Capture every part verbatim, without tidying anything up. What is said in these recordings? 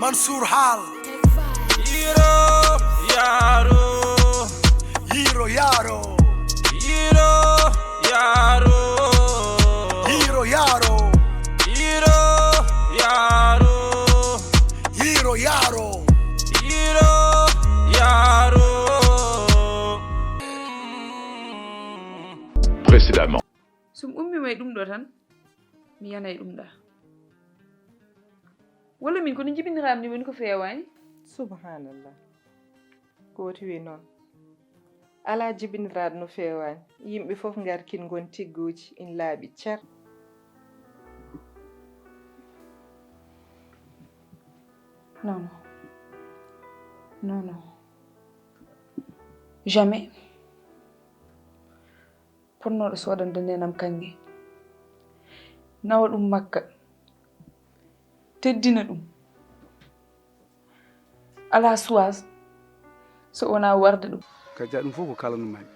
Mansour Hall. Yiro yaro. Yiro yaro. Yiro yaro. Yiro yaro. Yiro yaro. Yiro yaro. Yiro yaro. Précédemment. So mi ummiima e ɗum ɗo tan, mi yana e ɗum ɗa. Walla min ko no njibiniraami ni woni ko feewaani? Subhanallah. Ko woti wi noon. Alaa jibiniraaɗo no feewaani. Yimɓe fof ngarkin ngon tigguuji, in laaɓi cer. Non, non. Non, non. Jamais. Potnooɗo soodande neenam kaŋŋe, nawa ɗum Makka, teddina ɗum, alaa suwaas so wonaa warde ɗum. Kajja, ɗum fof ko kaalanno maa mi.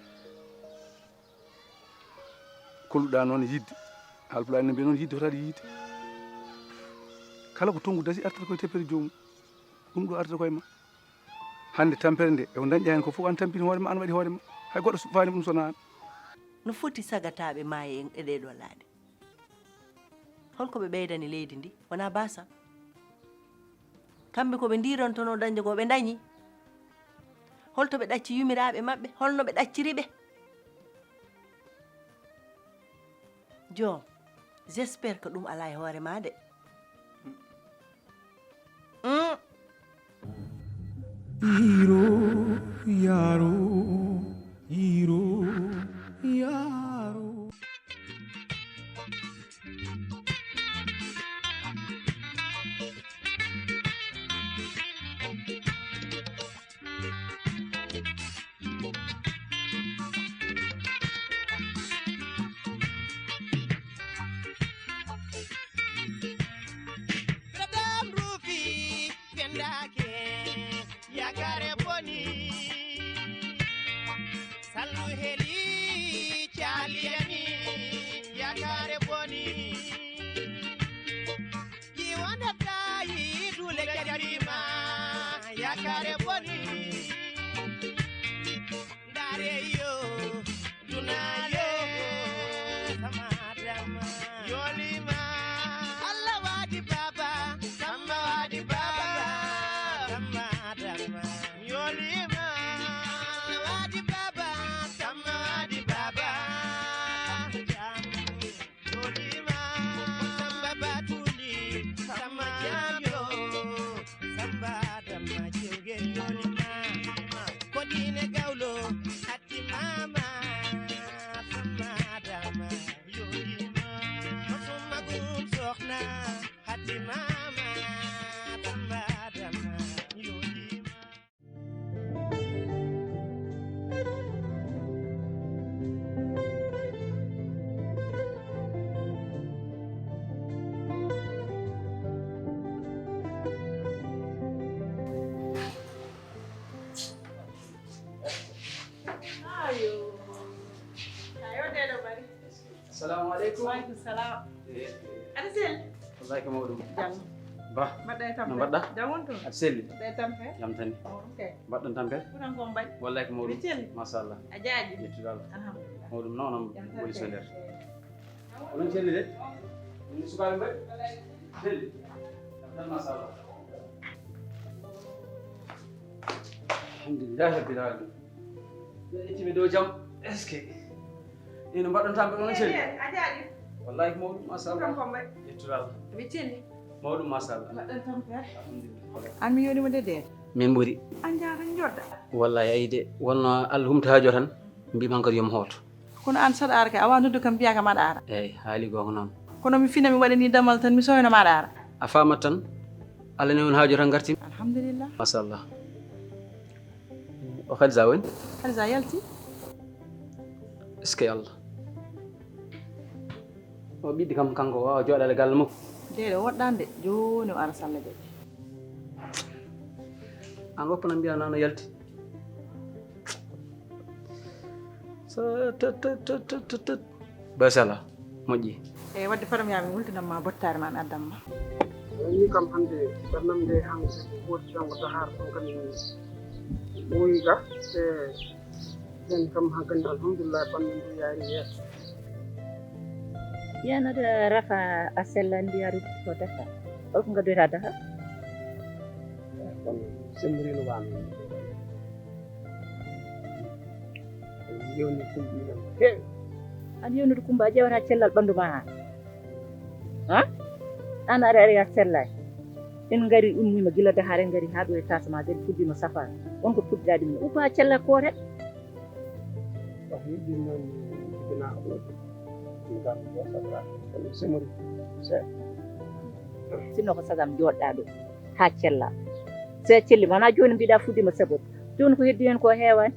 Kolluɗaa noon yiɗde. Haalpulaaɓe no mbiya noon, yiɗde fotaade yiide. Kala ko tonngu dasi artata koye teppere joomum. Ɗum ɗo artata koye ma. Hannde tampere nde, e ko dañɗa heen ko fof, an tampini hoore ma, an waɗi hoore ma. Hay goɗɗo faani ɗum so wonaa an. No foti sagataaɓe maayi en e ɗee ɗoo laaɗe? Hol ko ɓe ɓeydani leydi ndi? Wonaa baasal. Kamɓe ko ɓe ndirontonoo dañde ko ɓe ndañi. Hol to ɓe ɗacci yumiraaɓe maɓɓe? Hol no ɓe ɗacciri ɓe? Joom, j'espère que ɗum alaa e hoore ma de. Mm. Yiro, yaro, yiro, yaro. Radam rufi fendake yakare boni. Sallu heli caliyani yakare boni. Jiwanda tayi dule jarima yakare boni. Ndare yo, duna yo, sama Adama. Yolima. Allah wadi baba, sama wadi baba, sama Adama. Yolima. Allah wadi baba, sama wadi baba. Jam. Yolima. Samba Batuli, sama Jamyo. Samba Adama, Jewge Yolima. Kodine Gawlo, Hatti Mama. Samba Adama, Yolima. Masuma Gum Soxna, Hatti Mama. Samba Adama, Yolima. Ayo. Ayo, Delo Mari. Assalamu aleykum. Wa aleykum salam. Eh, eh. Aɗa selli? Wallahi ko mawɗum. Jam. Ba. Mbaɗɗa e tampere? No mbaɗɗa? Jam won toon? Aɗa selli? Mbaɗɗa e tampere? Jam tani. Oh, ok. Mbaɗɗon tampere? Ɓuran ko mbaɗi? Wallahi ko mawɗum. Mi selli. Machallah. A jaaji? Yettude Allah. Alhamdulillah. Mawɗum noon, noon. Jam woni tani. So nder. Onon celli de? Min sukaaɓe mbaɗi? Selli. Jam tan, machallah. Alhamdulillahi rabbil alamin. Ɓe ƴettimi dow jam. Est-ce que ino mbaɗɗon tampere onon celli? A jaaji? Wallahi ko mawɗum, machallah. Kanko mbaɗi? Yettude Allah. Mi celli. Mawɗum, machallah. Mbaɗɗon tampere? Alhamdulillah. An mi yoni mo de de. Min ɓuri. An jaata joɗɗa. Wallahi ayi de, wonno Allah humta haajo tan, mbimi hankadi yo mi hooto. Kono an saɗa ara kay, a wawa noddu kam mbiya kam aɗa ara. Eyyi, haali goonga noon. Kono mi fina mi waɗani dammal tan, mi soyno ma aɗa ara. A faamat tan, Allah ne woni haajo tan gartin. Alhamdulillah. Machallah. O Khadija woni? Khadija yalti. Est-ce que Allah? O ɓiɗɗo kam kanko wawa jooɗaade galle makko. Deeɗo woɗɗande, jooni o ara salla de. An woppa na mbiya nano yalti. Sa-, tut, tut, tut. Basala, moƴƴi. Eyyi, wadde fadam yaa mi wultinam ma bottaari ma mi addam ma. Min kam hannde ɓernam nde hannde ko woodi janngo dahar ɗum kam min ɓooyi ga. E nden kam hankadi alhamdulillah ɓanndu ndu yaari yeeso. Yanade rafa a sellandi a rutto dafa. Holko ngaddoyta dafa? Kono semmorino wano. Yewni kumbi ɗam heewi. An yewnude kumba a ƴeewata cellal ɓanndu ma ha. Ha? An aɗa ari a sellay. En ngari ummima gila dahar en ngari ha ɗo e tasma den fuddima safar. On ko fuddiɗa ɗum. Uppa cellal koote. Wax yi ɗin noon jibinaa ko ɗum. Ɗum kam ko sabra. Kono semori. Se. Sinno ko sagam joɗɗa ɗo. Ha cella. Se celli mana joni mbiɗa fuddima sabot. Joni ko heddi hen ko heewani.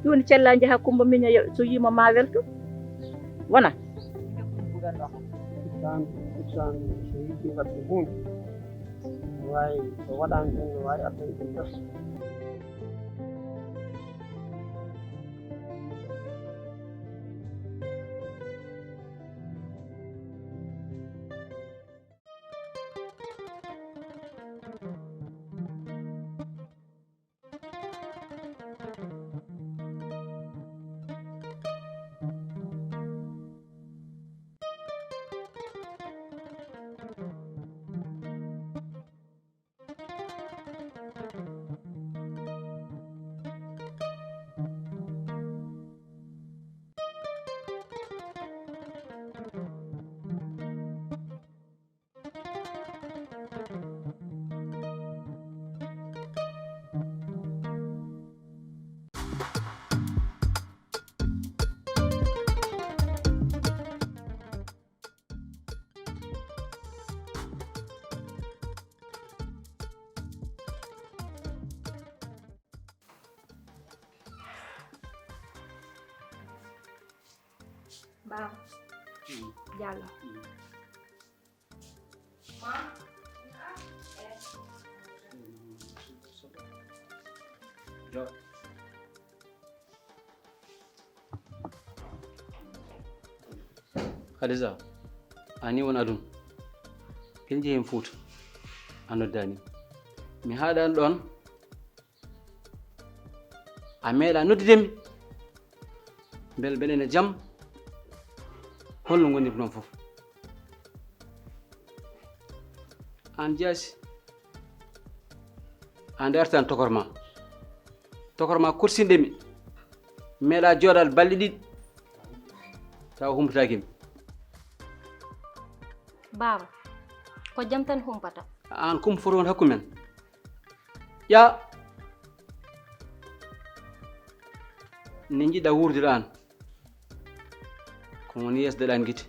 Joni cella jaha kumba miña yo- so yima ma welto. Wona. Tan tan so yiɗi wadde hunde. Wawi so waɗani ɗum no wawi addan ɗum tan. Baba. Diallo. Khadija, ani won adun. Ken jeeyi Fuuta. A noddaani. Mi haaɗaani ɗoon. A meeɗa noddude mi. Mbele mbeɗen e jam. Holno ngonirɗon fof? Aan jaasi. Aan de artaan tokor ma. Tokor ma korsinɗe mi. Meeɗa jooɗal balɗe ɗiɗi. Tawa humpataake mi. Baaba, ko jam tan humpata. Aan kum foto won hakku men. Ƴaa. Ne njiɗa wuurdude aan. Ko woni yeesde ɗaan gite.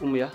Ummu yaa.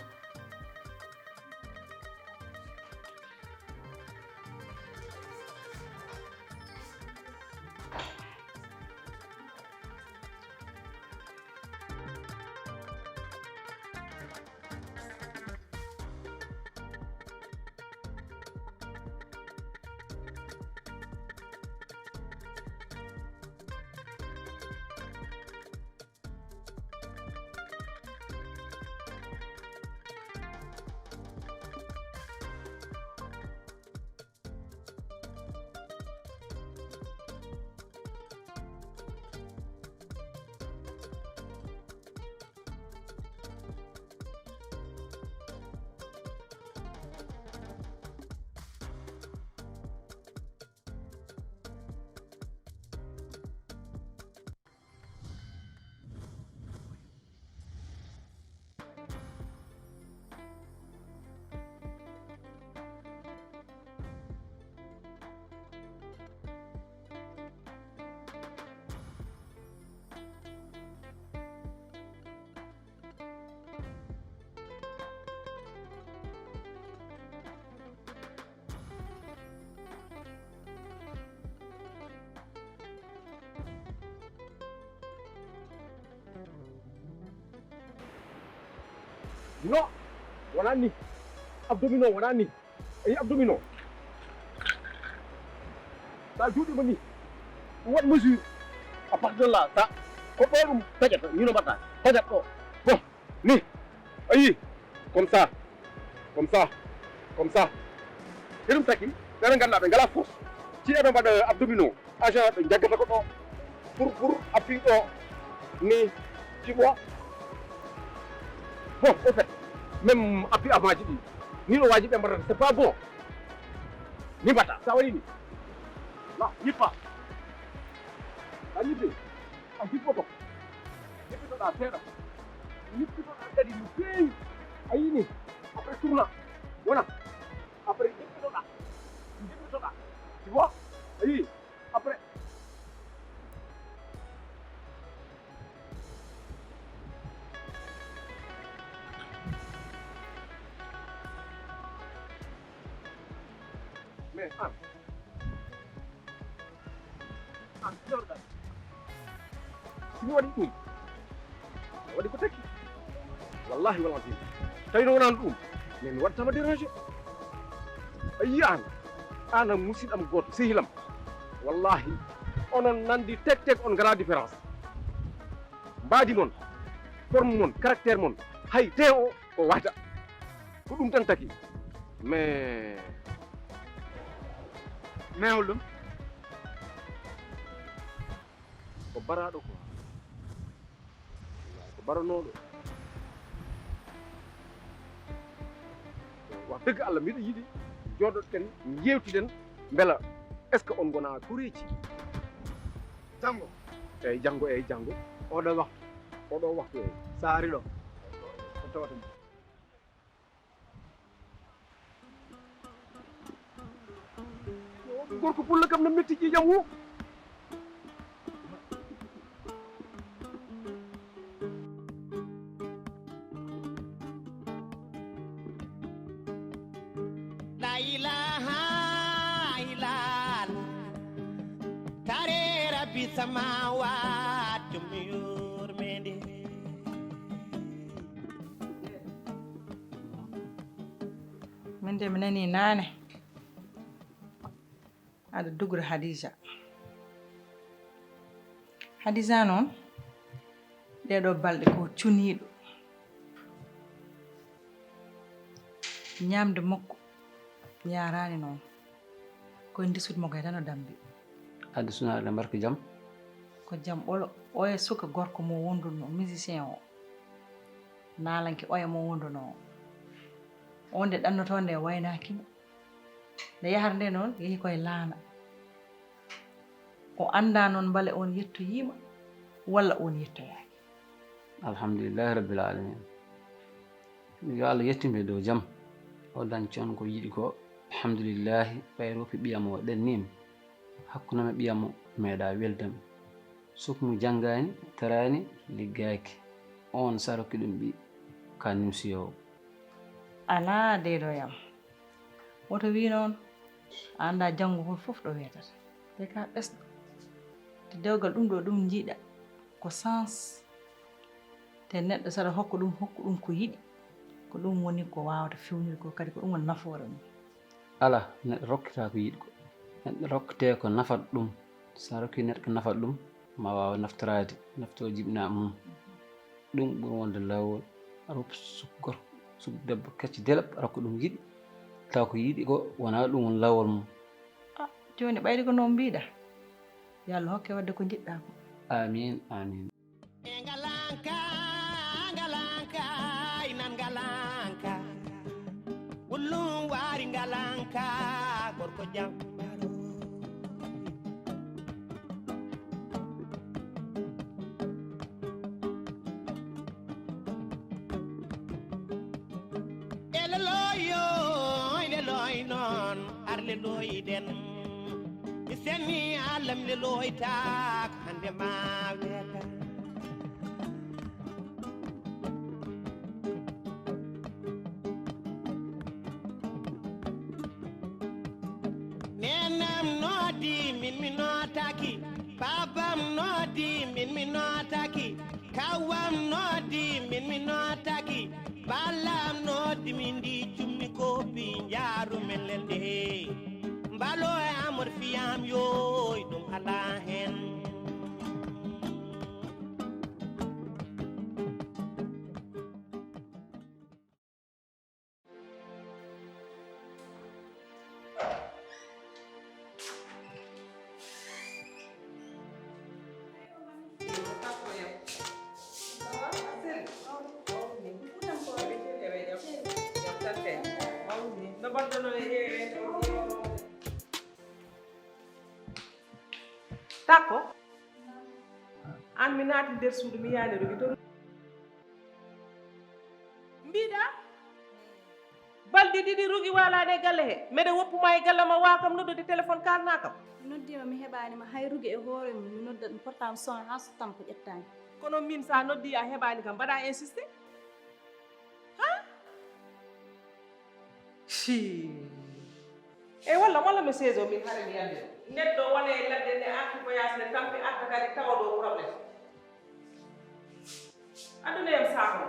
Non, wonaa nii. Abdomino wonaa nii. Eyi, Abdomino. Sa juuɗiima nii, ɗum waɗ mesure. À partir de là, sa, ko ɗo ɗum taƴata, nii no mbaɗata. Taƴat ɗo. Bon, nii. A yii? Comme ça. Comme ça, comme ça. Hiɗum taki, ɓeɗo ngannduɗaa ɓe ngalaa force. Si eɓe mbaɗa abdominaux, agent ɓe njaggata ko ɗo. Pour, pour appui ɗo, ni, tu vois. Bon, au fait, même appui avant ji ɗi, ni no waji ɓe mbaɗata, c'est pas bon. Ni mbaɗa, sa waɗi ni. La, ñippa. A ñippi. A jippoto. Jippitoɗaa seeɗa. Jippitoɗaa kadi no feewi. A yii ni. Après tourna. Wona. Après jippitoɗaa. Jippitoɗaa. Tu vois? A yii. Après. Mais an. An, jorɗa. Si mi waɗi ɗum, a waɗi ko tekki. Wallahi wal azim. Tawi no wonano ɗum, mais mi waɗatama dérangé. A yii an, an a musidɗam gooto, sehilam. Wallahi, onon nandi tek tek, on ngala différence. Mbaadi mon, forme mon, caractère mon, hay te o, o wata. Ko ɗum tan taki. Mais, mais hol ɗum? Ko baraɗo quoi. Ko baranooɗo. Wax dëgg Allah, miɗo yiɗi jooɗoɗen, yewtiden, mbela est-ce que on ngona koreeji? Janngo. Eyi, janngo, eyi, janngo. Oɗo waxtu. Oɗo waxtu, eyi. So ari ɗo, ko tawata mo? Gorko pullo kam no metti ƴiiƴam o. La ilaha illallah. Kare Rabbi samawat, jom yurmende. Min de mi nani naane aɗa dugra Hadija. Hadija noon, ɗeɗo balɗe ko cuniiɗo. Ñaamde makko yaaraani noon. Ko e ndisut mo kay tan o dambi. Addi sunaare mbarki jam. Ko jam ɓolo. Oya suka gorko mo wondunno, musicien o. Naalanke oya mo wondunoo. O nde ɗannoto nde waynaaki mo. Nde yahata nde noon yehi koye laana. O anndaa noon mbele oon yettoyiima walla oon yettoyaaki. Alhamdulillahi Rabbil Aalamiin. Yo Allah yettimɓe dow jam. O dañca on ko yiɗi ko. Alhamdulillahi, ɓay rokki ɓiyam o ɗenniima. Hakkunde am e ɓiyam o meeɗa weldam. Sukmu janngaani, taraani, liggaaki. Oon sa rokki ɗum ɓiy, ka nimsiyo o. Alaa deeɗo yam. Woto wi noon, a anndaa janngo hol fof ɗo weetata. Te ka ɓesɗo. Te dewgal ɗum ɗo ɗum njiiɗa ko sens. Te neɗɗo saɗa hokka ɗum, hokku ɗum ko yiɗi. Ko ɗum woni ko waawata fewnir ko, kadi ko ɗum woni nafoore mum. Alaa, neɗɗo rokkata ko yiɗi ko. Neɗɗo rokkete ko nafata ɗum. Sa rokki neɗɗo ko nafata ɗum, ma waawa naftoraade, naftoo jibinaa mum. Ɗum ɓuri wonde laawol. Aɗa woppa suk gorko, suk debbo kecco delaɓ, aɗa ko ɗum yiɗi. Taw ko yiɗi ko wonaa ɗum woni laawol mum. Ah, jooni ɓayri ko noon mbiɗa. Yo Allah hokke waɗde ko njiɗɗa ko. Amiin, amiin. Ngalanka, ngalanka, inan ngalanka. Wullum waari ngalanka, gorko jam. Eleloyo, eleloy noon, arleloyɗen. Mi senni Allah, mi leloytaako, hannde ma weeta. Nenam noodi, min mi nootaki. Babam noodi, min mi nootaki. Kawam noodi, min mi nootaki. Balam noodi, min ndi cummi kopi njaaru men lelde. Mbalo e amor fiyam yoy, ɗum alaa hen. Takko, aan mi naati nder suudu, mi yaani Rugi to. Mbiɗa? Balɗe ɗiɗi Rugi waalaani e galle he. Mbeɗa woppu ma e galle ma, waawa kam noddude téléphone, kaalna kam. Mi noddiima, mi heɓaani ma. Hay Rugi e hoore mum, mi noddat mo portable, sona haa suttam, ko ƴettaani. Kono miin, so a noddii, a heɓaani kam, mbaɗa insisté. Ha? Sii. Eyi, walla, walla mi seeso min, hare mi yande. Neɗɗo wona e ladde nde, arti voyage nde, tampi, arta kadi tawa ɗo problème. Aduna yam saako.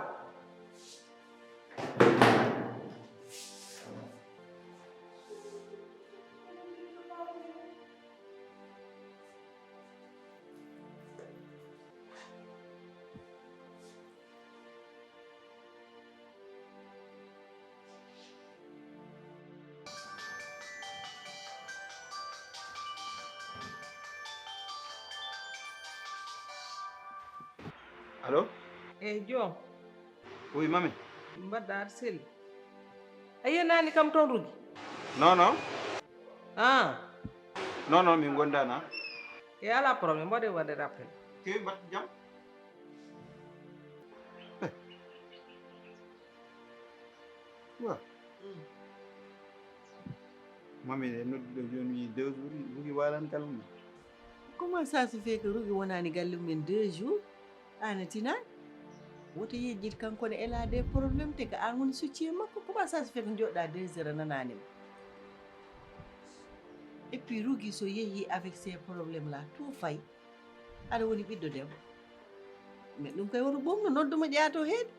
Allo? Eyi, Joom. Oui, Mami. Mbaɗɗa, aɗa selli? A yenani kam toon Rugi? Non, non. Ah. Non, non, min gondana. E ala problème, mbaɗe waɗe rappel. Kewi mbaɗ jam? Eh. Wa. Mm. Mami, e noddude jooni, mi deux jours, Rugi waalan galle mum. Comment ça se fait que Rugi wonaani galle mum en deux jours? Aan a tinaani? Woto yejjit kanko ne, elle a des problèmes, te ko aan woni soutien makko. Comment ça se fait que njooɗa deux heures a nanaani mo? Et puis Rugi so yehi avec ces problèmes là, tout fay. Aɗa woni ɓiɗɗo debbo. Mais ɗum kay woto ɓomno, nodduma ƴaato heedi.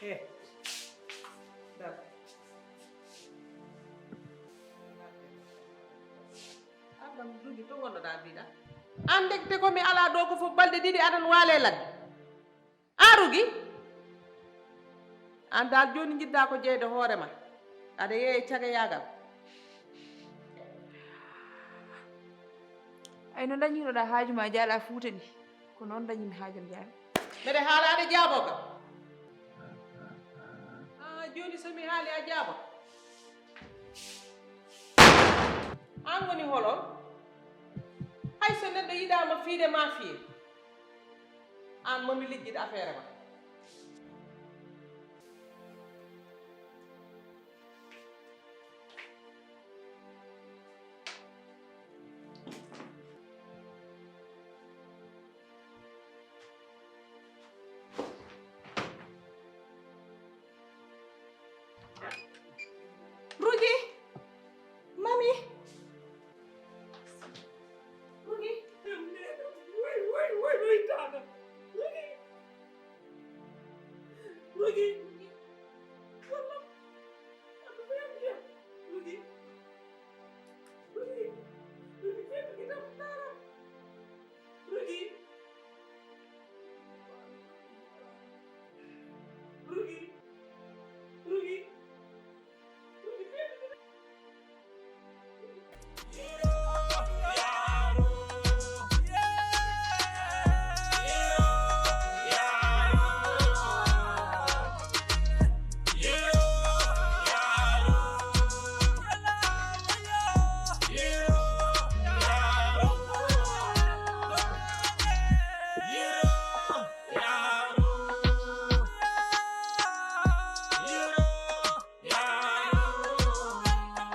He. Dar. Adam Rugi, to ngonnoɗaa mbiɗa? Aan ndekete ko mi alaa ɗo ko fof balɗe ɗiɗi aɗan waale ladde. Aan Rugi? Aan dal jooni njiɗɗaa ko jeyde hoore ma. Aɗa yeeya cagayaagal. Ay no dañiinoɗaa haaju ma jaala Fuuta ni, ko noon dañimi haajam jaala. Mbeɗa haala aɗa jaaboo kam. Ah, jooni so mi haali a jaaba. Aan woni holo? Hay so neɗɗo yiɗaama fiide ma fiye. Aan momi lijjit affaire ma.